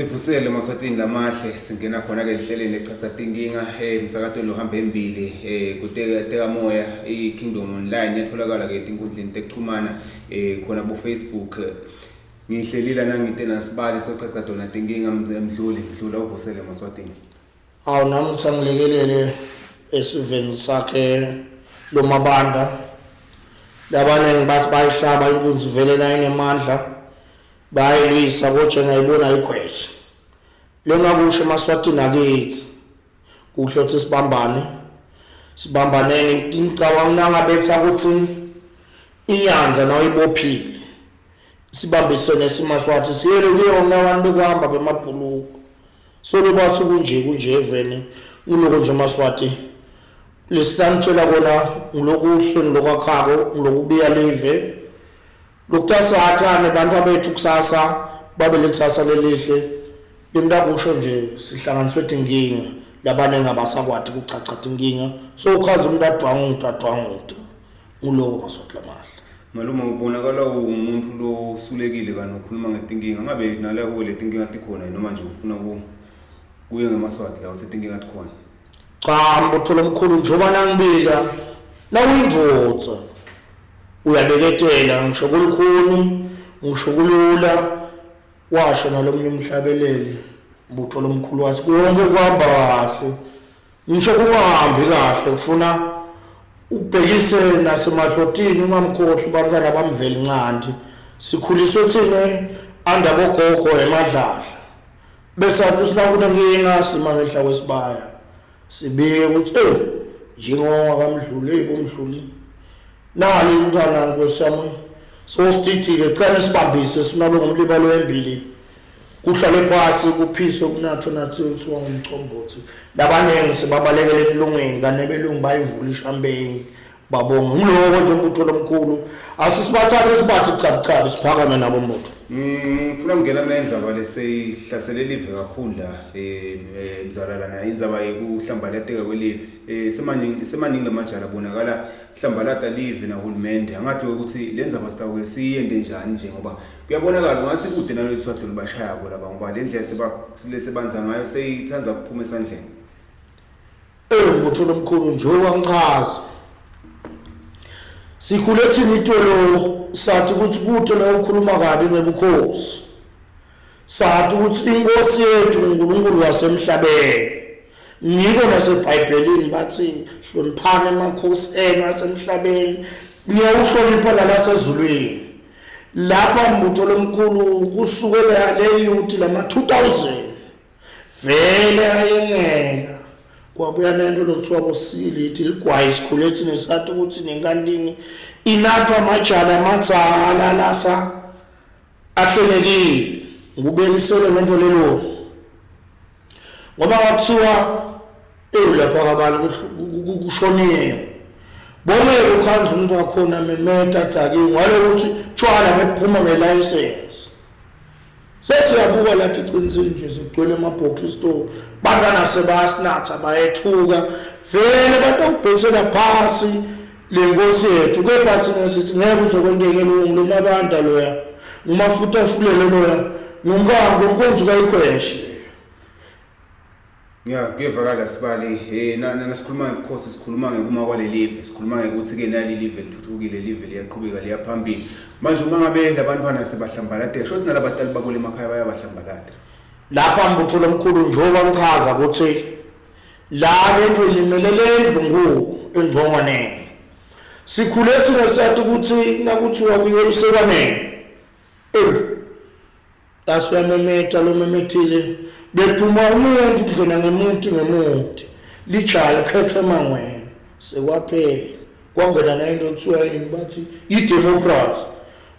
Sivusele emaswatini lamahle singena khona ke lihleleni lechacha tinkinga emsakatweni lohamba embili kuteka tekamoya i-Kingdom Online yatholakala ke etinkundleni tekuchumana khona bo Facebook. Ngihlelile nangite nasibali sizochacha tona tinkinga mdluli mdlula uvusele emaswatini. Awu nami sangilekelele esiveni sakhe lomabanda. Labaningi bathi bayihlaba inkunzi vele la inemandla. Bayilwisa kodwa ngayibona ikhweshe. Lengakusho emaSwatini akithi kuhle ukuthi sibambane. Sibambaneni ngicabanga nangabe kusakuthi inyanza nawuyibophile sibambisene simaSwati siyele kuyona abantu bekuhamba bemabhuluku. Solo bathi kunje kunje eveni ngiloko nje maSwati lesitanitshela kona ngilokuhle ngilokwakhako ngilokubiya live lokutasata nebantfu bethu kusasa babe lekusasa lelihle. Lengingakusho nje sihlanganiswe tinkinga labaningi abasakwati kuchacha tinkinga so ukhaza umuntu adwanguta adwanguta nguloko maSwati lamahle. Malume ubonakala uwumuntu losulekile kani ukhuluma ngetinkinga ngabe nala kuwe letinkinga tikhona noma nje ufuna ku kuye ngemaSwati la uthi tinkinga tikhona? Cha mbutho lomkhulu njengoba nangibika nawuyindvodza uyabeketela ngisho kulukhuni ngisho kulula washo nalomunye umhlabeleli mbutho lomkhulu wathi konke kuhamba kahle ngisho kungahambi kahle kufuna ubhekise nasemahlotini ungamkhohlwa bantwana bamveli ncanti sikhuliswe thina anda bogogo emadladla bese athi sinakunenkinga sima ngehla kwesibaya sibike ukuthi ewu njengoba kamdluli eyi bomdluli nali umntwana nkosi yami so sithi-ke cela sibambise sinabe ngomlibalo wembili kuhlale phasi kuphiswe kunathwe nathiwe kuthiwa ngumchombothi labaningi sibabalekele ebulungweni kanti nebelungu bayivula ishampeyini babonga ngiloko nje umbutho lomkhulu asisibathathe sibathi chabuchabu siphakame nabo mbutho. Ngifuna ukungena kule ndzaba leseyihlasele live kakhulu la mzalala indzaba yekuhlambalateka kwelive. Semaningi semaningi lamajala abonakala hlambalata live nahulumende. Angathi ukuthi le ndzaba sitawuke siyente njani nje ngoba kuyabonakala ngathi kude nalolu swati lolubashayako laba ngoba le ndlela lesebanza ngayo seyithanda ukuphuma esandleni. Ewu mbutho lomkhulu njengoba ngichaza sikhule thina itolo sathi ukuthi kude la ukhuluma kabi ngebukhosi sathi ukuthi inkosi yethu uNkulunkulu wasemhlabeni ngiko naseBhayibhelini bathi hloniphani amakhosi enu asemhlabeni niyawuhlonipha nalasezulwini. Lapha mbutho lomkhulu kusukela le youth lama 2000 vele ayengeka kwabuya nento lokuthiwa bosilithi ligwayi sikhule thina sathi ukuthi nenkantini inathwa amajala amadzala lasa ahlelekile ngubekisele ngento lelo ngoba kwakuthiwa ewu lapha kabani kushoniwe bongeke ukhanza umuntu wakhona memeta dzakiwe ngalokuthi tshwala bekuphuma ngelayisensi. Sesiyabuka lapha iqinisile nje sekugcwele amabhokisi store bantwana sebayasinatha bayethuka vele batawubhekisela phasi le nkosi yethu kepha thina sithi ngeke uzokwenteke lungu lomabanda loya ngumafutha afulele loya ngumkango nkonzi kayikhweshe. Ya kuyevakala sibali eh na nasikhuluma ngebukhosi sikhuluma ngekuma kwalelive sikhuluma ngekuthi ke nali live lithuthukile live liyaqhubeka liyaphambili manje uma ngabe labantwana sebahlambalateka sho thina labatali babo emakhaya bayabahlambalata. Lapha mbutho lomkhulu njengoba ngichaza ukuthi la lento ilimele lendlu ngu engcongwaneni sikhule thina sathi ukuthi nakuthiwa kuyoyisekwaneni eh Kasi uyamemeta lo memethile bephuma umuntu kungena ngemuti ngemuti lijaya khethwe emangweni sekwaphela kwangena nayinto kuthiwa yini bathi i-democracy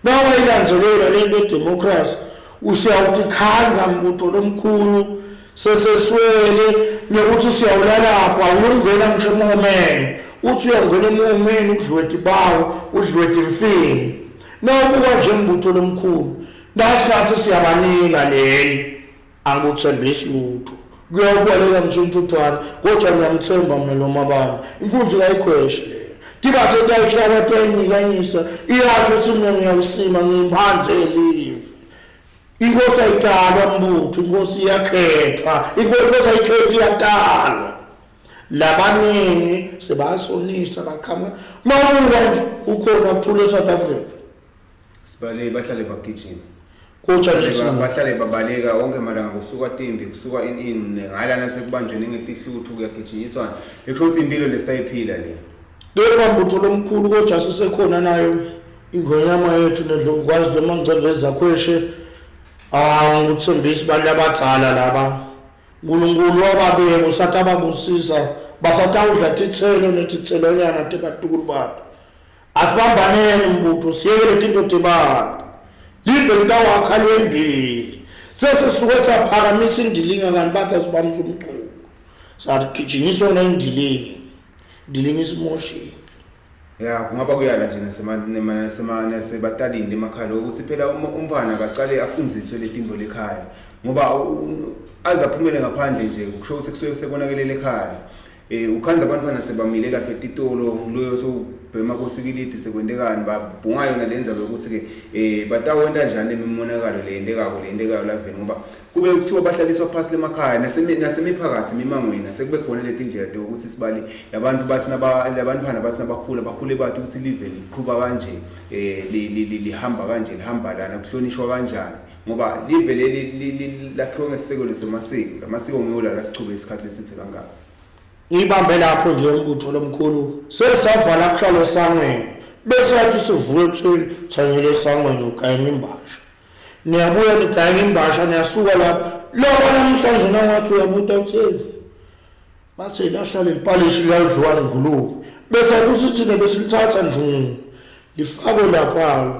nawayilandzelela le nto ye-democracy usiyawuthi khanza mbutho lomkhulu seseswele nokuthi siyawulalapho awuyongena ngisho emhomeni uthi uyongena emhomeni udliwe tibawo udliwe timfini nawubuka nje mbutho lomkhulu Nasi nathi siyabanika leli angikuthembisi lutho kuyawuboleka ngisho intuthwane kodwa ngiyamthemba mina lo mabani inkunzi kayikhweshi leyo tibathe tayihlaba tayinyikanyisa iyasho ukuthi mina ngiyawusima ngiyimphanze elive. Inkosi ayitalwa mbutho, inkosi iyakhethwa, inkosi ayikhethi iyatalwa. Labaningi sebasonisa baqhamuka. Mawubuka nje kukhona kuthula eSouth Africa. Sibale bahlale bagijima. Kutsha nje bahlale babaleka wonke malanga kusuka timbi kusuka in in ngalana sekubanjweni ngetihluthu kuyagijinyiswana. Lekusho ukuthi impilo lesitayiphila le. Kepha mbutho lomkhulu kodwa sisekhona nayo ingonyama yethu nendlovukwazi noma ngiceveza khweshe ah ngikuthembisa abantu abadala laba uNkulunkulu wababeka usatababusisa basatawudla titselo netitselonyana tebatukulu babo asibambaneni mbutho siyekele tinto tebantu live litawakha lembili sesisuke saphakamisa indilinga kanti bathi asibamisa umculo sagijinyiswa nendilinga ndilinga isimoshile Ya kungaba kuyala nje nasebatalini lemakhaya ukuthi phela umfana akaqale afundziswe letimbo lekhaya ngoba aze aphumele ngaphandle nje kusho ukuthi kusuke sekunakelele ekhaya. Eh ukhanza abantwana sebamile lapha etitolo loyo sowubhema kosikilidi sekwentekani babhunga yona le ndzaba yokuthi ke eh batawenta njani imimonakalo le yentekako le yentekako laveni ngoba kube kuthiwa bahlaliswa phasi lemakhaya nasemiphakathi emimangweni nasekube khona leti ndlela tokuthi sibali labantu bathi labantwana bathi nabakhula bakhule bathi ukuthi live liqhuba kanje eh lihamba kanje lihamba lana kuhlonishwa kanjani ngoba live leli lakhiwe ngesisekelo semasiko lamasiko ngiwo la lasichube isikhathi lesidze kangaka. Ngibambe lapho nje umbutho lomkhulu sesavala kuhlala esangweni bese yathi sivuke ekuseni thanyele esangweni ugayela imbasha niyabuya nigayela imbasha niyasuka lapho loba namhlanje nangathi uyabuta utheni bathe lahla lelipalishi liyalidliwa ngulube bese athi uthi thina besilithatha ndungu lifakwe lapha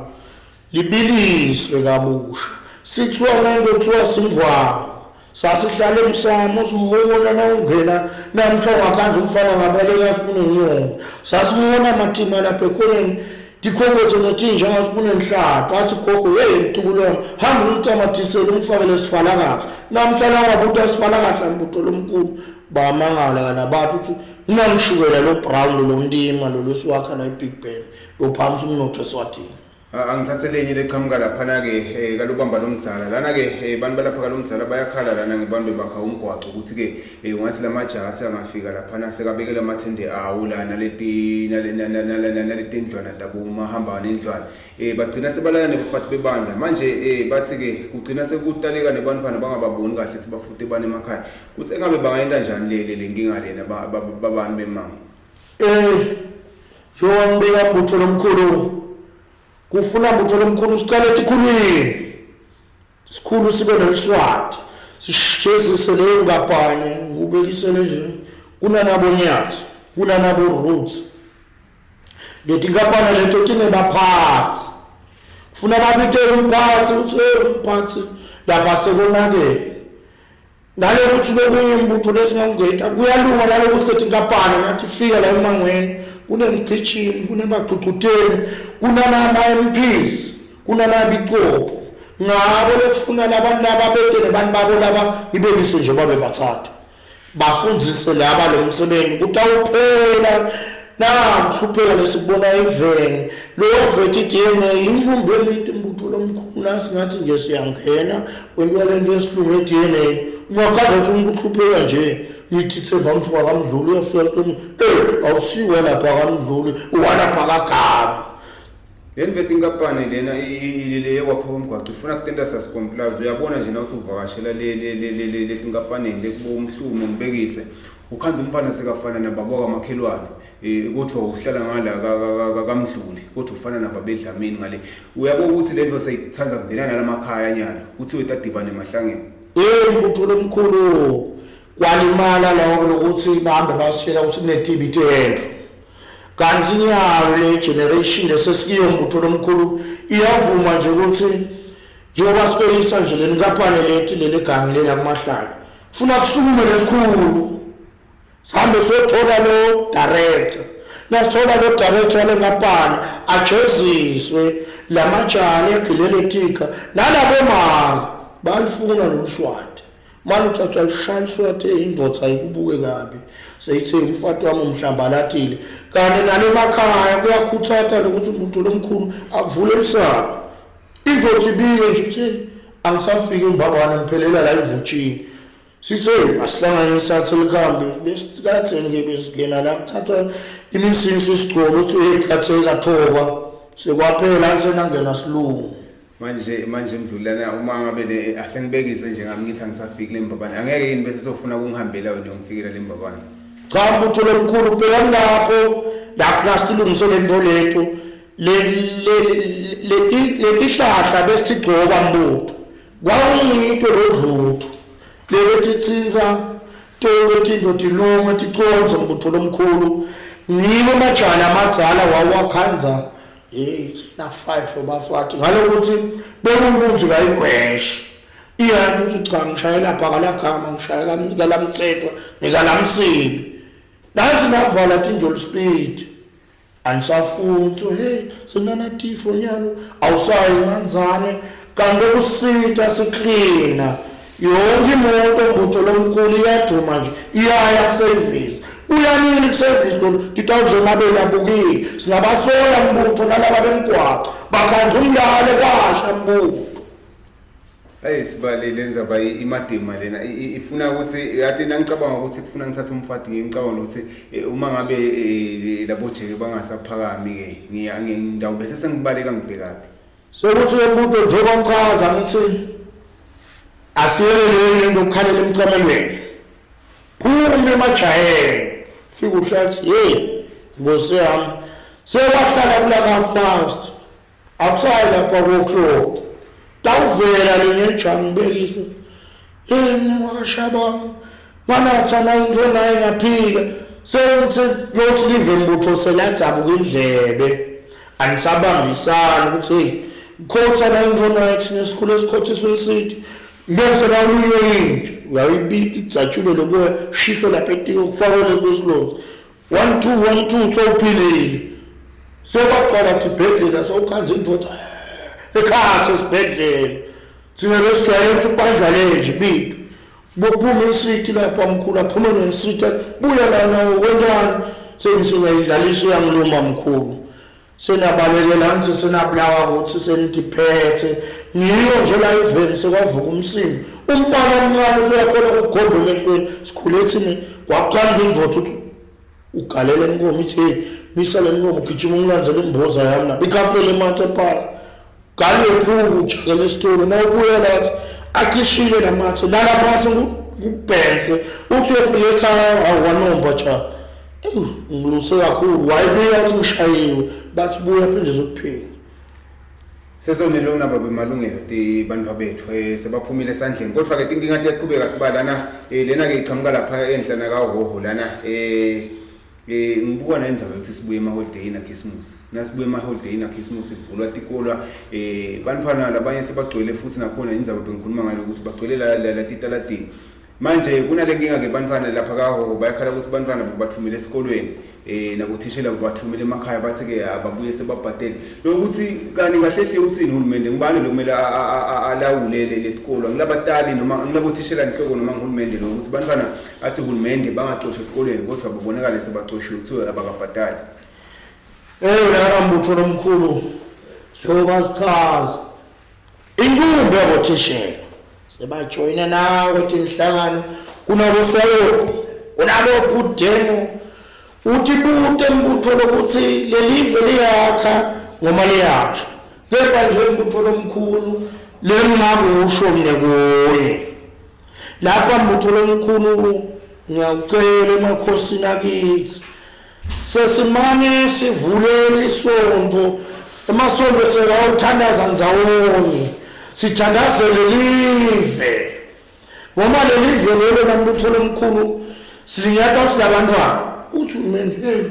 libiliswe kabusha sithiwa ngento kuthiwa singwangwa sasihlala emsamo sihola nawungena namhla ungakhanza umfana ngabaleka sikunenyoka sasihona amathima lapha ekhoneni Ndikhongothe nothi nje ngathi kunenhlahla athi gogo hey mtukulwana hamba umtamathisele umfakele sifalakahle namhla langabuta sifalakahle mbutho lomkhulu bamangala kana bathi uthi unangishukela lo brown lo ndima lo losiwakha la i-big ben lo phamisa umnotho eswatini. Angithathe lenye lechamuka laphana-ke um kalubamba lomdzala lana-ke um bantu balapha kalomdzala bayakhala lana ngebantu bakha umgwaco ukuthi-ke um ungathi la majaha seyangafika laphana sekabekela amathende awo la naletindlwana tabo umahamba nendlwana um bagcina sebalala nebafati bebandla manje um bathi-ke kugcina sekutaleka nebantfwana bangababoni kahle ukuthi bafute bani emakhaya kuthi engabe bangayenta njani le le nkinga lena babantu bemango. Eh njengoba ngibika mbutho lomkhulu kufuna mbutho lomkhulu sicela etikhulwini sikhulu sibe neliswati sijezise leyo ngabhane ngubekisele nje kunanabonyathi kunanabo roots leti nkampani leto tinebaphathi kufuna babite umphathi ukuthi hey umphathi lapha sekonakele Nalokuthi lokunye mbutho lesingakungeta kuyalunga nalokuthi lethi nkampani ngathi fika la emangweni kunemgijimi kunebagcugcuteli kunanama-MPs kunanabicopho ngabo lekufuna labantu laba bete nebantu babo laba ibekise nje babe bathathu bafundzise laba lo msebenzi ukuthi awuphela nakuhlupheka lesikubona eveni loyo vet i-DNA inqumbi emiti mbutho lomkhulu nasingathi nje siyangena kwentiwa le nto yesilungu ye-DNA ungakhaza ukuthi umuntu uhlupheka nje ngithi themba mthuka kamdluli uyafika silomu ey awusiwa lapha kamdluli uwalapha kagama Le nto inkampani lena le yokwakhiwa komgwaco ifuna kutenta sasikomplaza uyabona nje nawuthi uvakashela le le le le le letinkampaneni lekubo umhlume ngibekise ukhanza umfana sekafana nababa kamakhelwane eh kodwa uhlala ngala kaMdluli kodwa ufana nababedlamini ngale uyabona ukuthi lento seyithanda kungena nalamakhaya nyalo kuthiwe tadibane emahlangeni. Yebo mbutho lomkhulu kwalimala lokho lokuthi bahambe basitshela ukuthi kunetibi tendlu kanti nyalo le generation lesesikiyo mbutho lomkhulu iyavuma nje ukuthi njengoba sibeyisa nje le nkampani lethi leli gange lela kumahlala kufuna kusukume lesikhulu sihambe siyothola lo director nasithola lo director wale nkampani ajeziswe lamajali egilele tika nalabo manga balifuna lo mshwati manje uthathwa lishaya iswati indoda ayikubuke kabi seyithe umfati wami umhlambalatile kanti nale makhaya kuyakhuthatha lokuthi umuntu lomkhulu akuvule emsamo indoda ibike nje ukuthi Angisafiki eMbabane ngiphelela la eVutshini. Sithe asihlangane sithathe likhambi besikatheni-ke besingena la kuthathwa imisinsi isigcobo ukuthi uyechatheka thoba sekwaphela angisenangena silungu. Manje manje Mdlulana uma ngabe le asengibekise nje ngami ngithi angisafiki le Mbabane angeke yini bese sofuna ukungihambela wena uyongifikela le Mbabane. Cha mbutho lomkhulu bhekani lapho la kufuna silungise le nto lethu letihlahla besithi gcoba mbutho kwakungito lovuthu lebetitsintsa tonke tintfo tilunge ticondze mbutho lomkhulu ngiko emajana amadzala wawakhandza hey sina 5 bafati ngalokuthi bekunkunzi kayikhweshe iyanto ukuthi cha ngishayela lapha kalagama ngishayela kalamthethwa ngikalamsibi nansi navala tinjoli speed Anisafuni kuthiwa hey senanatifo nyalo awusayi manzane kanti okusita siklina yonke imoto mbutho lomkhulu iyaduma nje iyaya kuservice uya nini kuservice lolu titawudla emabele abukile singabasola mbutho nalaba bemgwaco bakhanza umlale kwasha mbutho. Hey sibali lenza imadima lena ifuna ukuthi yathi nangicabanga ukuthi kufuna ngithathe umfati ngicabanga ukuthi eh, uma ngabe eh, labo jeke bangasaphakami ke ngiya ngindawo bese sengibaleka ngibhekaphi. Sekuthi lombuto njengoba ngichaza ngithi asiyeleleni lento okukhalela emcamelweni. Phuma emajaheni. Fika uhlathi hey nkosi yami sekwahlala kula ka fast. Akusayi lapha kokuhlola. Tawuvela lenye lijaha ngibekise. Hey mina wakashabanga. Manatha na into naye ngaphila. Sekuthi yothi live mbutho seladzabuka indlebe. Anisabambisani ukuthi hey khotha na into naye thina sikhule esikhothiswa insithi. Ngeke sebalunywe inja. Uyayibika idzatshulwe lobuya shiswe lapha etiko kufakwe leso silonzo. 1 2 1 2 sowuphilile sekwagcwala tibhedlela sowukhanza indoda ekhathe esibhedlela thina besijwayele ukuthi kubanjwa le nje bidu bokuphuma insiti lapha mkhulu aphume nensiti buya lana wentani sengisingayidlalisa iyangiluma mkhulu senabalekela ngithi senabulawa ukuthi senidiphethe ngiyo nje la iveni sekwavuka umsindo umfana omncane usuyakhona ukukhomba emehlweni sikhule thini kwaqhamuka indoda uthi ugalela inkomo ithi hey misa le nkomo gijima ungilandzele imboza yami lapha ikhafulele emathe phansi galephuku ujakele esitolo nawubuya lathi akhishile lamathe lala phansi kubhense uthi uyofika ekhaya awanomba cha ngiluse kakhulu wayebuya uthi ngishayiwe bathi buya phinde zokuphila. Sesonele unabo bemalungelo ti bantfu bethu sebaphumile esandleni kodwa ke tinkinga tiyaqhubeka siba lana lena ke ichamuka lapha enhla nakahoho lana ngibuka nendzaba yokuthi sibuye emaholideyini akhisimusi nasibuye emaholideyini akhisimusi kuvulwa tikolwa bantfwana labanye sebagcwele futhi nakhona indzaba bengikhuluma ngalo ukuthi bagcwele la titaladini. Manje kunale nkinga-ke bantfwana lapha kaHhohho bayakhala ukuthi bantfwana babathumele esikolweni nabothishela babathumele emakhaya bathi-ke ababuye sebabhadele. Lokuthi kani kahle hle uthini uhulumende ngubani lokumele alawule letikolwa ngilabatali noma ngilabothishela nhloko noma nguhulumende lo ukuthi bantfwana athi uhulumende bangacoshwa etikolweni kodwa babonakale sebacoshiwe kuthiwe abakabhadali. Eyi lana mbutho lomkhulu njengoba sichaza Inkumbi yabothishela sebajoyina nawe tinhlangano kunabosoyoko kunabobhudemo uthi bute mbutho lokuthi lelive liyakha ngoma liyasha kepha nje umbutho lomkhulu lengingakusho mina kuye lapha mbutho lomkhulu ngiyawucela emakhosini akithi Sesimane sivule isonto emasonto sekawuthandaza ndzawonye sithandazele live ngoba lelive lelo nambutho lomkhulu silinyata silabantwana uthi uhulumeni hey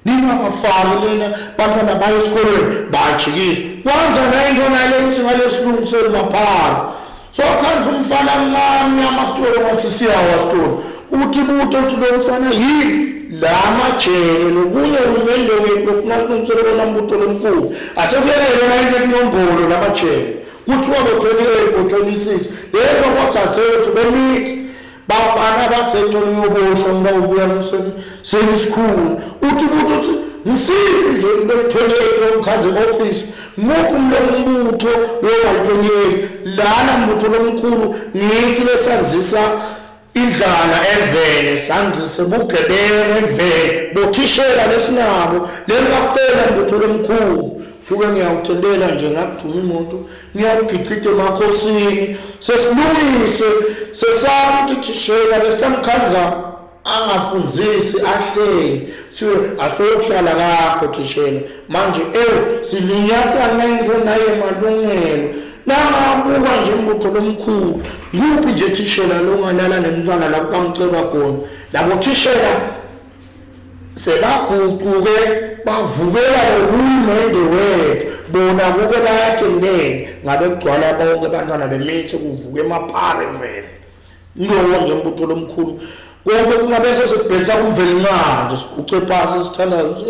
ningabafaki lena bantwana baye esikolweni bajikiswa kwanza nayinto nale ngithi ngalesilungiseli maphara so khanza umfana mncane amasitolo ngathi siyawa sitolo uthi buto uthi lo mfana yini la majele lokunye uhulumende wethu lokufuna silungisele kona mbutho lomkhulu asekuyekele yona into enombolo la majele kuthiwa ngo-28 ngo-26 lento kwathathe wethu bemithi bafana bathe ngcono uyoboshwa ngoba ubuya senisikhulu uthi umuntu uthi ngisiphi nje le 28 lomkhanzi office. Nguphi umbutho woba 28 lana mbutho lomkhulu ngithi lesanzisa indlala evele sanzise bugebengu evele bothishela lesinabo lengakucela mbutho lomkhulu Fuke ngiyawuthendela nje ngakuduma imoto ngiyawugiqida emakhosini sesilungise sesaba ukuthi thishela besitamkhanza angafundzisi ahleli siwe asoyohlala kakho thishela manje ewu silinyata ngento naye malungelo nangabuka nje umbutho lomkhulu nguphi nje thishela longalala nemntwana lapho bamceba khona labo thishela sebaguquke bavukela lohulumende wethu bona kuke bayathendela ngabe kugcwala bonke abantwana bemithi kuvuke emaphare vele Ngilowo nje umbutho lomkhulu konke kungabe sesikubhekisa kumvelinqangi siguqe phansi sithandaze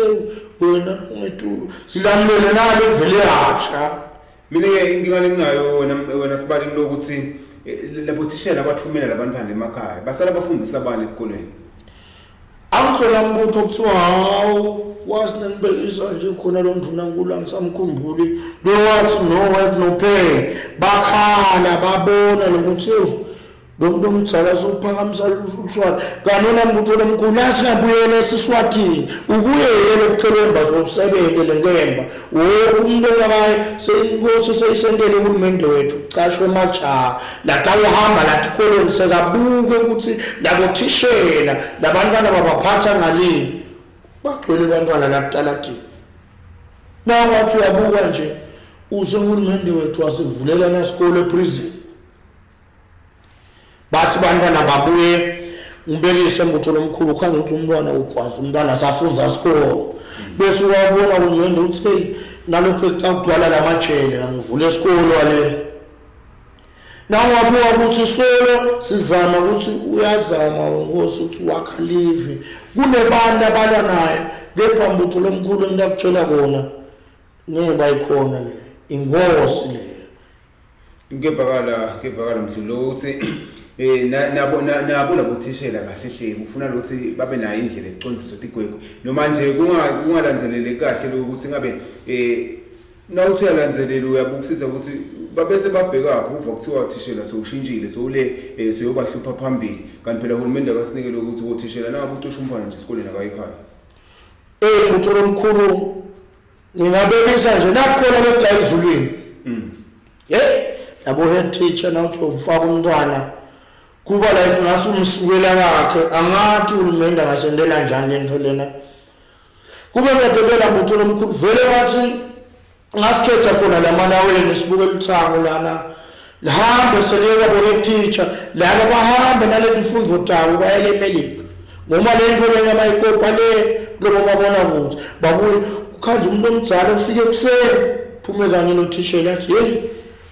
wena ungetulu silamulele nalo vele yasha. Mina-ke inkinga lenginayo wena wena sibali ngilokuthi eh, labo thishela abathumela labantwana emakhaya basala bafundisa abani ekukolweni. Angithola mbutho kuthiwa hawu wazi nengibekisa nje khona lo ndunankulu angisamkhumbuli lo wathi no work no pay bakhala babona lokuthi ewu lo muntu omdala sowuphakamisa uswati kanti wena mbutho lomkhulu asingabuyela esiswatini ubuyele lokucelemba zowusebenze le nkemba woke umuntu ongakaye inkosi seyisentele uhulumende wethu kucashwe emajaha latawuhamba lathi kolweni sekabuke ukuthi labothishela labantwana babaphatha ngalini bagcwele abantwana la kutalatini nawathi uyabuka nje uze uhulumende wethu wasivulela nasikole eprison bathi bantwana babuye ngibekise mbutho lomkhulu ukhange ukuthi umntwana ugwaza umntwana asafunza sikolo bese wabona ungcwende uthi hey nalokho ekugcwala lamajele angivule isikolo ale Nawabuka ukuthi solo sizama ukuthi uyazama wenkosi ukuthi wakha live kunebantu abalwa naye kepha mbutho lomkhulu engakutshela kona ngeke bayikhona le inkosi le. Kuyevakala kuyevakala mdlulu ukuthi eh nabo nabo labo thishela kahle hle ufuna lokuthi babe nayo indlela econdziswa tigwegwe noma nje kungalandzelele kahle lokuthi ngabe eh Nawuthi uyalandzelela uyabukisisa ukuthi babese babhekaphi uva kuthiwa thishela sowushintshile sowule eh, soyobahlupha phambili kanti phela uhulumende akasinikele ukuthi kothishela nangabe ucisha umfana nje esikoleni akayikhaya. Eh mtholo omkhulu ngingabekisa nje nakukhona lokudla ezulwini. Hey yabo head teacher nawuthi ufaka umntwana kuba like ngase umsukela wakhe angathi uhulumende angasendela njani lento lena. Kube ngiyadedela butho lomkhulu vele wathi ngasikhetha khona la malaweni sibuke luthango lana lihambe seliyeka bo teacher laba bahambe naleti mfundo tabo bayele eMelika ngoba le nto lena bayikopa le kulobo mabona kuthi babuye ukhanze umuntu omdala ufike ekuseni phume kanye nothishela athi hey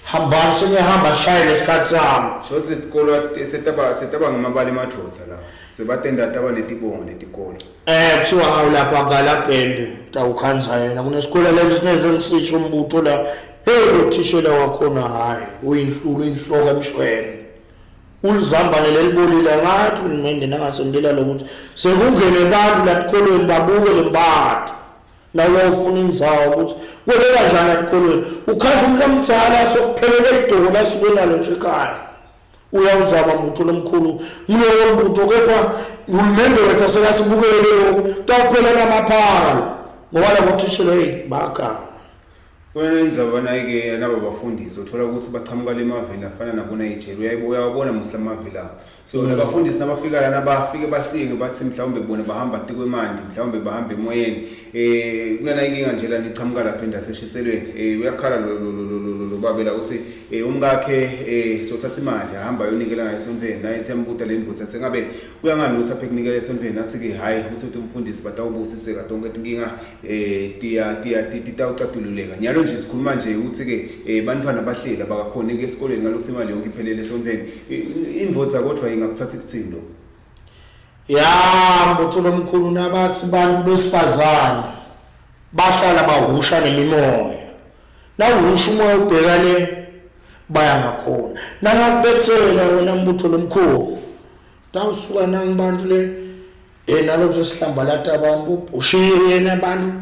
hambani sengiyahamba shaye lesikhathi sami. Shothi letikolo setaba setaba ngemabala emadvodza la sebatenda taba netibongo letikolo. Eh kuthiwa hawu lapha kalabhembe utawukhanza yena kunesikole lesi sineze ngisisho umbutho la hey lo thishela wakhona hayi uyinhlulu inhloko emshweni ulizambane lelibolile ngathi uhulumende nangasendela lokuthi sekungene abantu latikolweni babuke lembatho na uyawufuna indzawo ukuthi kwebe kanjani atikolweni ukhanza umuntu omdala sokuphelele idolo asuke nalo nje ekhaya uyawuzama mbutho lomkhulu ngulowo mbutho kepha uhulumende wethu asekasibukele lokhu kutawuphela namaphara la ngoba labo thishela eyi baganga. Kwenza bona-ke naba bafundisi uthola ukuthi bachamuka le maveni afana nabonigeria uyawabona musi lamavila awo so nabafundisi nabafika lana bafike basike bathi mhlawumbe bona bahamba tikwemanti mhlawumbe bahamba emoyeni eh kunana inkinga nje lana ichamuka lapha endaseshiselweni eh uyakhala lo lo lo lo lo babela uthi eh umkakhe eh sothatha imali ahamba ayonikela ngayo esontweni naye ithi yambuta le ndvodza athi ngabe kuyangani ukuthi aphe kunikela esontweni athi ke hayi uthi umfundisi batawubusiseka tonke tinkinga eh tiya tiya titawucatululeka nyalo nje sikhuluma nje ukuthi ke eh bantwana bahleli abakakhoni ke esikoleni ngalokuthi imali yonke iphelele esontweni indvodza kodwa ingakuthatha ikuthini lokho. Ya mbutho lomkhulu nabathi bantu besifazane bahlala bahusha nemimoya nawuhusha umoya ubheka le baya ngakhona nangakubethela wena mbutho lomkhulu tawusuka nangibantu le eh nalokho sesihlambalata abantu ubhushile yena abantu.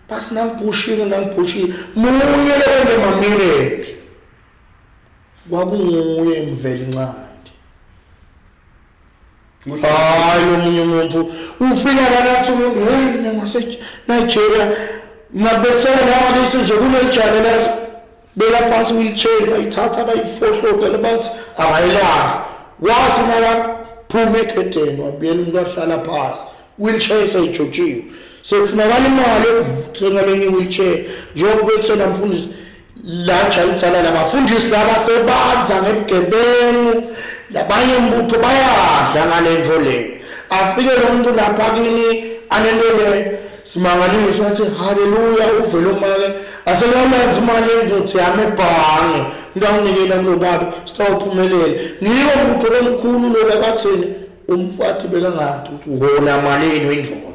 Basi nangibhushile nangibhushile munye lewente mamireti kwakunguye Mvelinqangi. Hayi omunye umuntu ufika lana athi umuntu hey mina ngase Nigeria ngabethela la ngakithi nje kuleli jale la beka phasi wheelchair bayithatha bayifohloka bathi akayilahli wathi nakaphuma egedeni wabuyela umuntu wahlala phasi wheelchair seyijotshiwe sekufunakala imali yokuthenga lenye wheelchair njengoba bethena mfundisi la jayithana labafundisi laba sebanza ngebugebengu labanye mbutho bayadla ngale nto le afike lo muntu lapha kini anento le simangaliso athi haleluya uvele umake asekalenza imali yendoda yami ebhange into anginikela kulo baba sitawuphumelela ngiko mbutho lomkhulu lo lakathini umfati bekangathi ukuthi uhola malini wendoda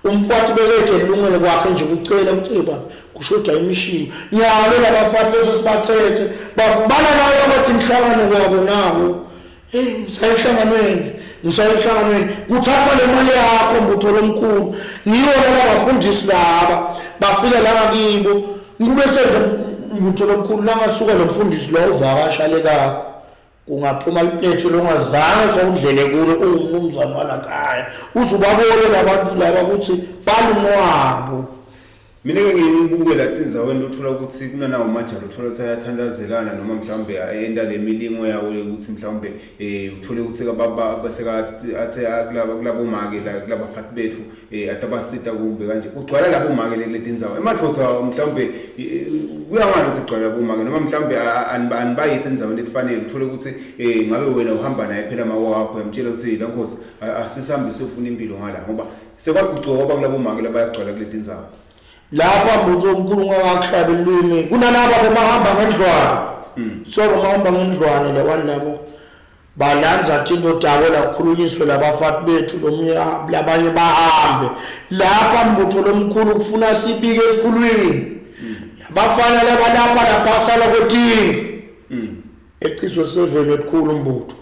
umfati bekethe ilungelo kwakhe nje ukucela ukuthi hey baba kushoda imishini nyalo labafati leso sibathethe bala nayo kodwa inhlangano kwabo nabo hey ngisaya enhlanganweni ngisaya enhlanganweni kuthatha le mali yakho mbutho lomkhulu ngiyo laba bafundisi laba bafika la ngakibo ngikube senje mbutho lomkhulu langasuka lo mfundisi lo uvakasha lekakho Kungaphuma liplethu longazange sewudlele kulo ungumnumzane walakhaya uze ubabone labantu laba ukuthi balunwabo. Mina-ke ngiye ngibuke la tindzaweni lothola ukuthi kunanawo majalo uthola ukuthi ayathandazelana noma mhlawumbe ayenta le milingo yawo ukuthi mhlawumbe um uthole ukuthi athe kulabomake la kulabafati bethu um atabasita kumbe kanje kugcwala labo make le kuleti ndzawo emadvodza mhlawumbe kuyangani ukuthi kugcwala labo make noma mhlawumbe anibayise endzaweni etifanele uthole ukuthi um ngabe wena uhamba naye phela mawa wakho uyamtshela ukuthi la nkosi asisambe siyofuna impilo ngala ngoba sekwagucuka kwaba kulabo make labayagcwala kuleti ndzawo lapha muntu omkhulu ungakuhlaba ilwimi kunalaba bomahamba ngendlwane so bomahamba ngendlwane lawani labo balanza thinto tabo la kukhulunyiswe labafati bethu lomunye labanye bahambe lapha mbutho lomkhulu kufuna sibike esikhulwini labafana labalapha laphasala kwetindlu eciswe seveni elikhulu umbutho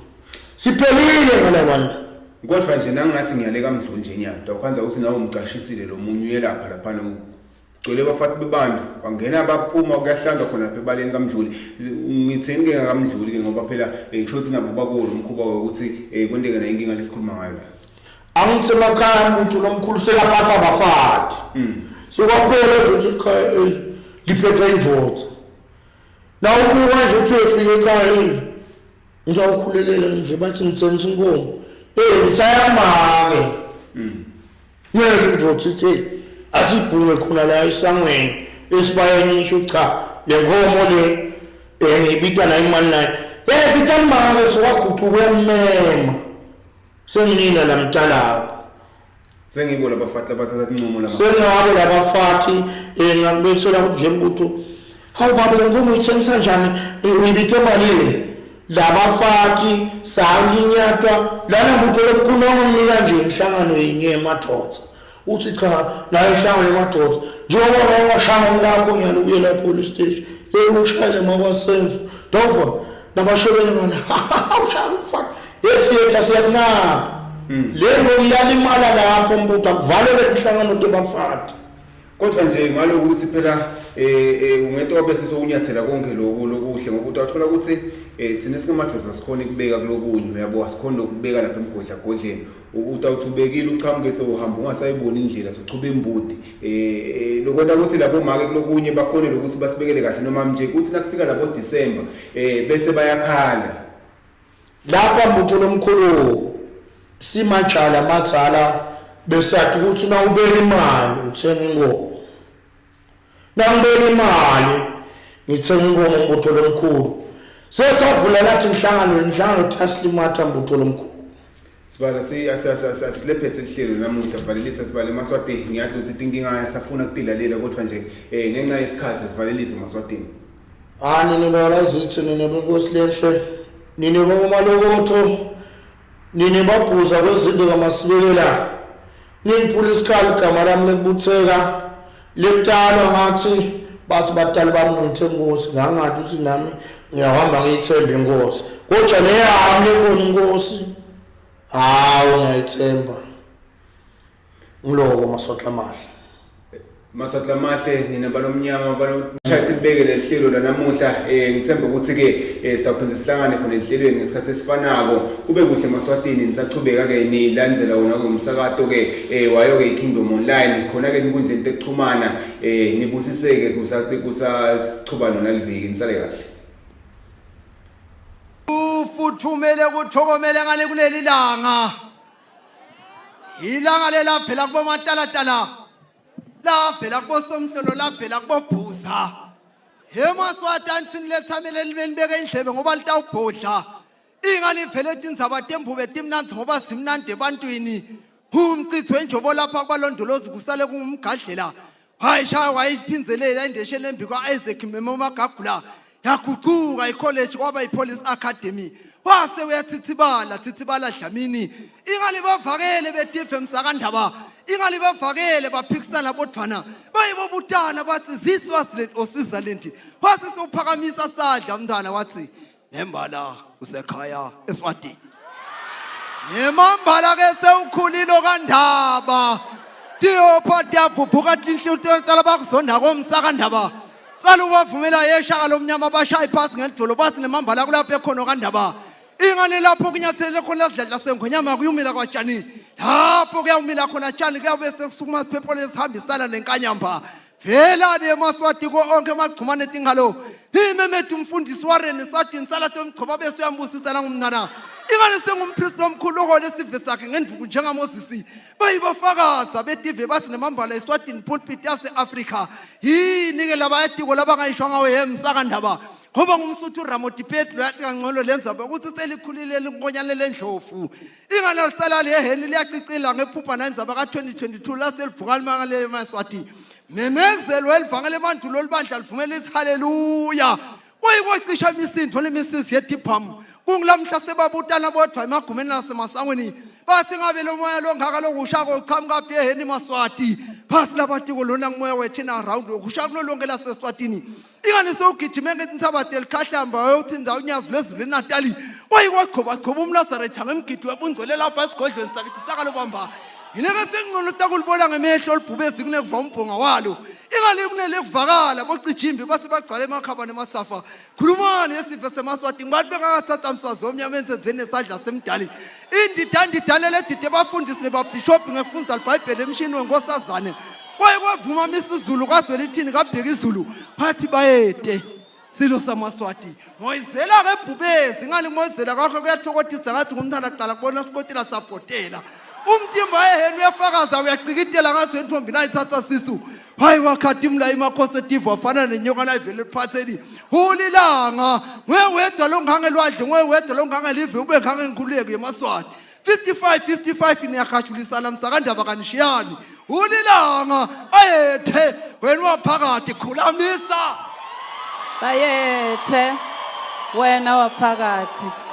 siphelile ngalabantu kodwa nje nangathi ngiyaleka mdluli nje nyalo ukhanza ukuthi nawe umcashisile lo munye uyelapha laphana gcwele bafati bebantu bangena baphuma kuyahlandwa khona lapha ebaleni kamdluli ngitheni ke ngakamdluli ke ngoba phela eh, kusho ukuthi nabo bakuwo lo mkhuba wokuthi eh, kwenteke nayo inkinga lesikhuluma ngayo la angithi emakhaya umuntu lomkhulu sekaphatha abafati sekwaphela nje ukuthi ikhaya eh, liphethwe indoda na ubuka nje uthi uyofika ekhaya eh, ngiyawukhulelela nje bathi ngithengisa inkomo eh ngisaya kumake Ngeke indoda ithi hey asibhunge khona la esangweni esibayeni ngisho cha le nkomo le eh ngiyibita la imali nayo hey bita imali sowaguquka uyamema senginina la mtalako sengibo labafati labathatha tincumo lama sengabo labafati eh ngakubekisela nje mbutho hawu baba le nkomo uyithengisa njani eh, uyibite malini labafati salinyatwa lana mbutho lomkhulu ongamnika nje inhlangano yinye emadoda uthi cha la inhlangano emadoda njengoba wawashaya umkakho nyalo uye la police station hey ushayele makwasenzo dova nabashobele ngale ushaya umfana yesiyetha siyakunaka le nto iyalimala lapho mbutho akuvalele inhlangano tebafati Kodwa nje ngalokuthi phela eh, eh ungento bese sowunyathela konke lokhu lokuhle ngoba uthola ukuthi eh thina singamadoda asikhona ukubeka kulokunye uyabo asikhona ukubeka lapha emgodla godleni utawuthi ubekile uchamuke sewuhamba ungasayiboni indlela sochuba imbudi eh, eh lokwenta ukuthi labo make kulokunye bakhone lokuthi basibekele kahle noma nje kuthi nakufika labo December eh bese bayakhala Lapha mbutho lomkhulu simajala madzala besathi ukuthi nawubeka imali uthenga inkomo. Nangibeka imali ngithenga inkomo mbutho lomkhulu. Sesavula lathi inhlangano inhlangano taslimatha mbutho lomkhulu. Sibala si asilephethe lihlelo namuhla valelisa sibale emaswatini ngiyathi ukuthi tinkinga safuna kutilalela kodwa nje eh ngenxa yesikhathi sivalelise emaswatini. Ah nina balazithi nina benkosi lenhle nina bomalokotho nina babhuza kwezinto kamasibekela ningiphula isikhali igama lami lekubutheka lekutalwa ngathi bathi batali bami ngithemba inkosi ngangathi ukuthi nami ngiyahamba ngiyithemba inkosi kodwa le yami lekhona inkosi hawu ngiyayithemba ngiloko masotla amahle. Maswati lamahle nina balomnyama baloshaya sibeke lelihlelo lanamuhla eh ngithemba ukuthi ke eh, sitawuphinde sihlangane khona ehlelweni ngesikhathi esifanako kube kuhle maswatini nisachubeka ke nilandzela wona ke umsakato ke eh wayo ke iKingdom Online khona ke inkundleni tekuchumana eh nibusiseke kusasichuba nona liviki nisale kahle. Ufuthumele kuthokomele ngale kuleli langa. Ilanga lelaphela kubomatalatala lavela kubosomhlolo lavela kubobhuza. Hemaswati anithini lethamele nibeke indlebe ngoba litawubhodla. Ingani vele tindzaba tembube timnandzi ngoba zimnandi ebantwini. Umchitho wenjobo lapha kubalondolozi kusale kungumgadlela. Wayishaya wayiphinzelela indesheni embi kwa-Isaac Memo Magagula yaguquka ikholeji kwaba yi-police academy wase uyathithibala thithibala Dlamini ingani bavakele betive msakandaba ingani bavakele baphikisana bodvwana baye bobutana bathi ziswaziland or Switzerland wase sewuphakamisa sadla umntwana wathi nembala usekhaya eswatini Nemambala ke sewukhulile kandaba tiyopha tiyaphuphuka tinhluto talabakuzonda komsa kandaba salubavumela yeshaka lomnyama bashaye phasi ngelidolo basi nemambala kulapho ekhono kandaba ingane lapho kunyathele khona sidladla sengonyama kuyumila kwatshani lapho kuyawumila khona tshani kuyabe sekusukuma siphepho lesihambisana nenkanyamba Velani emaswati ko onke emagcumane tingalo nimemethe umfundisi wareni sadini salathi omgcoba bese uyambusisa nangumnana ingane sengumpristi omkhulu ohole isive sakhe ngenduku njengamozisi bayibafakaza betive bathi nemambala eswatini pulpit yase-afrika yini-ke labayatiko labangayisho ngawe yemsakandaba ngoba ngumsuthu uramodipetlo yathi kangcono lenzaba ukuthi selikhulile linkonyane lendlovu ingane alisala leheni liyacicila ngephupha nandzaba ka-2022 laselivuka limangalele emaswati memezelo elivangela emandulo olibandla livumela ithi haleluya kuyikocisha imisindvo lemisizi yedibhamu kungulamhla sebabutana bodvwa emagumeni nasemasangweni bathi ngabe lo moya longaka lokushako uchamuka phi eheni maswati phasi labatiko lona ngumoya wethina round wokusha kulo lonke laseswatini ingane sewugijime ngentsaba delikhahlamba wayothi indawo unyazi lwezulu enatali wayikwagcobagcoba umnazaretha ngemgidi webungcwele lapha esigodlweni sakithi sakalobamba yineke sengcono takulibona ngemehlo olubhubezi kunekuva umbhonga walo ingale kunele kuvakala bocijimbi base bagcwala emakhaba nemasafa khulumani esive semaswati ngibantu bengakathatha mswazi omnyama enzenzeni nesandla semdali indidandidane ledide bafundisi nebabhishobhi ngekufunza libhayibheli emshini wenkosazane kwaye kwavuma misizulu kwazwelithini kabheka izulu wathi bayede silo samaswati moyizela ke bhubesi ngani moyizela kwakho kuyathokodisa ngathi ngumntana kuqala kubona sikotela sabhotela umtimba eheni uyafakaza uyacikitela ngathi entombi nayithatha sisu hayi wakhatimula imakhosi etive wafana nenyoka nayivele eliphatheni hulilanga nguye wedwa longangelwadle nguye wedwa longangelive ube ngangenkhululeko yemaswati 55 55 niyakhajulisana msakandaba kanishiyani ulilanga bayethe wena waphakathi khulamisa Bayethe wena waphakathi.